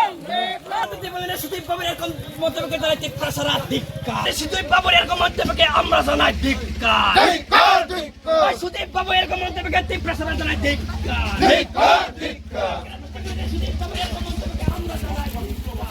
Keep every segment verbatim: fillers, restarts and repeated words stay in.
এই, এই, রাজনীতি বলে না, সুদীপ বাবুর এরকম মন্তব্যকে জানাই তীব্র সারা ধিক্কার। সুদীপ বাবুর এরকম মন্তব্যকে আমরা জানাই ধিক্কার। ধিক্কার, ধিক্কার। ওই সুদীপ বাবু এরকম মন্তব্যকে তীব্র সারা জানাই ধিক্কার। ধিক্কার, ধিক্কার। সুদীপ বাবু এরকম মন্তব্যকে আমরা জানাই ধিক্কার।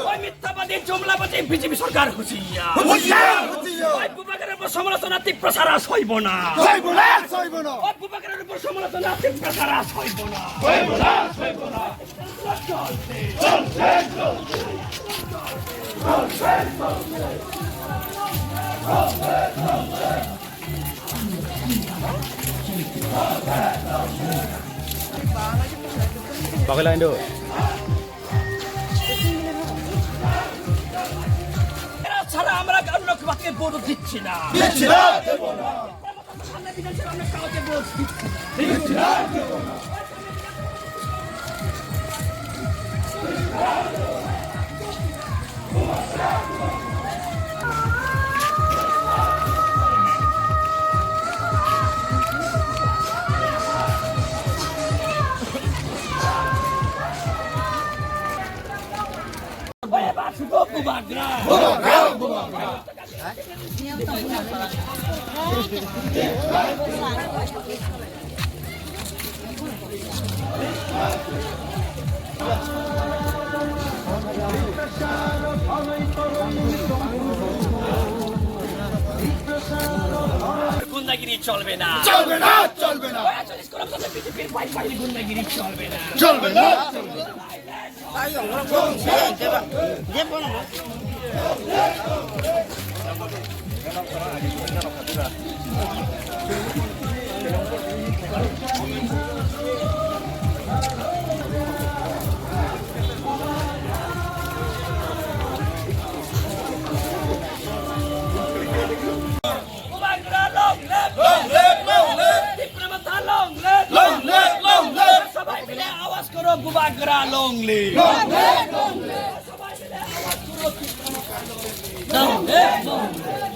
ওই মিথ্যাবাদী জুমলাবাদী বিজেপি সরকার হুঁশিয়ার। হুঁশিয়ার, হুঁশিয়ার। ওই বুবাগ্রার উপর সমালোচনা তীব্র সারা সইব না। সইব না, সইব না। ওই বুবাগ্রার উপর সমালোচনা তীব্র সারা সইব না। সইব না, সইব না। এরা ছাড়া আমরা কারো লোককে ভোট দিচ্ছি না। দিচ্ছি না, দেব না। সামনে বিধানসভা আমরা কাউকে ভোট দিচ্ছি না। দিচ্ছি না, দেব না। গুন্ডাগিরি চলবে না। চলবে না, চলবে না। ওই আটচল্লিশ করোড় টাকা বিজেপির পাই পাই গুন্ডাগিরি চলবে না। চলবে না, চলবে না। Bubagra long live! Long live, long live! Tipra Motha long live! Long live, long live! সবাই মিলে আওয়াজ করো, বুবাগ্রা long live! Long live, long live! সবাই মিলে আওয়াজ করো, তিপ্রা মথা long live! Long live, long live!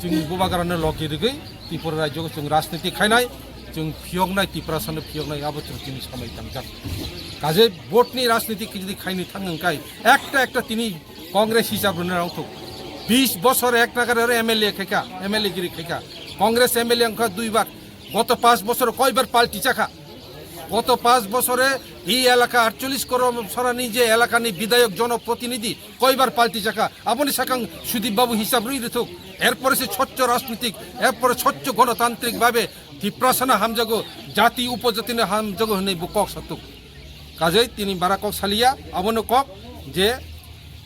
Chwng bubagrano logi rwgwi Tripura rajyo chwng rajniti khainai, chwng phiyoknai, Tiprasano phiyoknai, abo chwng tini samai tangjak. Kaje vote ni rajniti khe jodi khaini thang wngkai, ekta ekta tini Congress hisab rwna rwthok. Bish bosor ek nagar aro M L A khaika, M L A giri khaika. Congress M L A wngkha dui bar. Goto panch bosor koibar palti chakha? Goto panch bosore ei elaka aatcholish koror sorani je elakani bidhayok jonoprotinidhi koibar palti chakha? Aboni sakang Sudip babu hisab rwi rwthok. Erpore se swchho rajnitik, erpore swchho gonotantrik babe Tiprasano hamjago, jati upojatino hamjago hwnwi bo kok sathok. Kajei tini bara kok saliya, abono kok je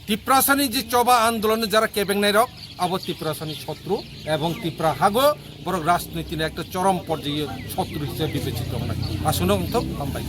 Tiprasani je choba andolon jara kebengnai rok, abo Tiprasani sotru ebong Tipra hago borok rajnitini ekta chorom porjayo sotru hisabe bibechit tongnai. Aswkno wngthok, hambai.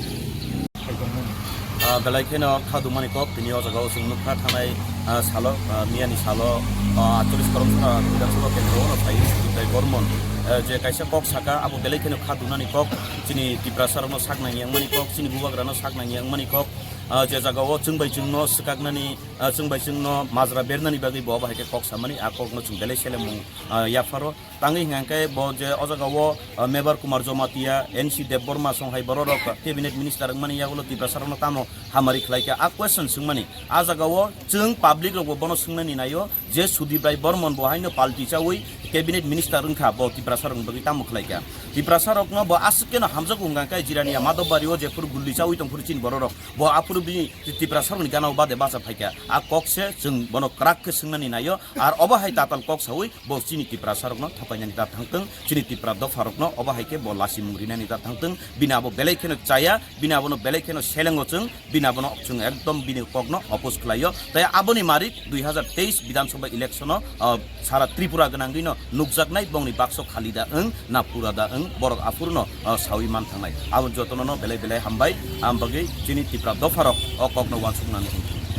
Ah, belai kheno kha dumani kok tini o jaga o chwng nukha thanai, ah, salo, ah, miyani salo, ah, aatcholish koromsa Bidhan Sabha kendro o phai Sudip Rai Bormon, eh, je kaisa kok saka abo belai kheno kha dumani kok chini Tiprasa rokno sak nangya wngmani kok chini bubagrano sak nangya wngmani kok. Ah, je jaga o chwng bai chwngno swkaknani, ah, chwng bai chwngno majra bernani bagwi bo abo hai khe kok samani, a kokno chwng belai selemung, ah, yapharo. Tangwi hwnkha khe bo je o jaga o, ah, Mebar Kumar Jamatia, N C Debbarma song hai borok rok cabinet minister wngmani yagulo Tiprasa rokno tamo hamari khlai kha, a question swngmani. A jaga o chwng public rok bo bono swngnani naio je Sudip Rai Bormon bo haino palti chawi cabinet minister wngkha, bo Tiprasa rokni bagwi tamo khlaikha? Tiprasa rokno bo aswk keno hamjago wngkha khe, Jirania Madhobari o jephuru gulli chawi tongphuru chini borok rok, bo aphuru bini Tiprasa rokni gana o bade bacha phaikha. A kok se chwng bono kwrak khe swngnani naio, ar obo hai tatal kok sawi bo chini Tiprasa rokno thokainani ta thangtwng, chini Tipra dopha rokno obo hai khe bo lasimung rinani ta thangtwng, bini abo belai kheno chaya, bini abono belai kheno selengo chwng, bini abono chwng ekdom bini kokno oppose khlaio. Tai aboni marik dui hazar teis Bidhan Sabha election o, ah, sara Tripura gwnangwino nukjaknai bongni bakso khali da wng na pura da wng, borok aphuru no, ah, sawi man thangnai. Abo jotono no belai belai hambai, am bagwi chini Tipra dopha rok o kokno uansuknani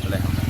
belai hambai.